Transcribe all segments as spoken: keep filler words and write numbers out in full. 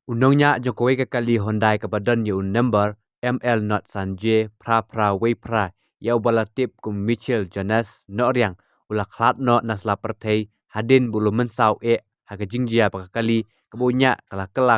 U nongñiah jong kawei ka kali Hyundai kaba don ïa u number M L not san J phra phra wei phra, ïa uba la tip kum Michel Jonas Nohriang, u la khlad noh na sla pyrthei hadien ba u la mynsaw eh ha ka jingjia ba ka kali kaba u ñiah ka la kylla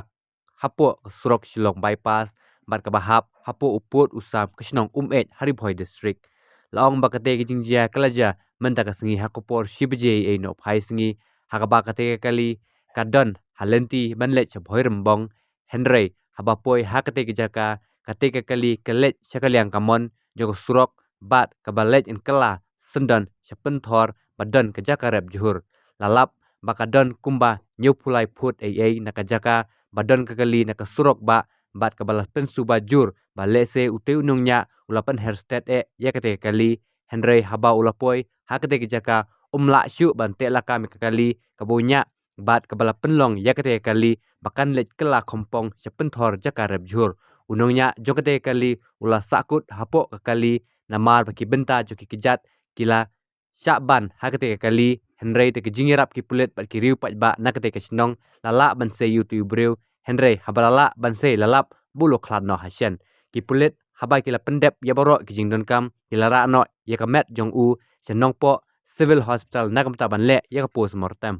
hapoh ka surok Shillong Bypass bad kaba hap hapoh u pud u sam ka shnong Umeit ha Ri Bhoi District. La ong ba katei ka jingjia ka la jia mynta ka sngi ha ka por shi baje eiei nohphai sngi, ha kaba katei ka kali ka don ha lynti ban leit sha Bhoirymbong, hynrei haba poi ha katei ka jaka, katei ka kali ka leit sha ka liang kamon jong ka surok bad kaba leit kylla syndon sha pynthor ba don ka jaka rep jhur. La lap ba ka don kumba hynñiewphew lai phut eiei na ka jaka ba don ka kali na ka surok bah, bad kaba la pynsuba jur ba lehse utei u nongñiah u la pynher stet eh ïa katei ka kali, hynrei haba u la poi ha katei ka jaka um lah shuh ban teh lakam ïa ka kali kaba u ñiah bad kaba la pynlong ïa katei ka kali ba kan leit kylla khongpong sha pynthor jaka rep jhur. U nongñiah jong katei ka kali u la sahkut hapoh ka kali namar ba ki bynta jong ki kjat ki la shah ban ha katei ka kali, hynrei da ka jingïarap ki pulit bad ki riew paidbah na katei ka shnong la lah ban sei ïa utei u briew, hynrei haba la lah ban sei la lap ba u la khlad noh ha shen. Ki pulit haba ki la pyndep ïa baroh ki jingdonkam ki la rah noh ïa ka met jong u sha Nongpoh Civil Hospital na ka bynta ban leh ïa ka post mortem.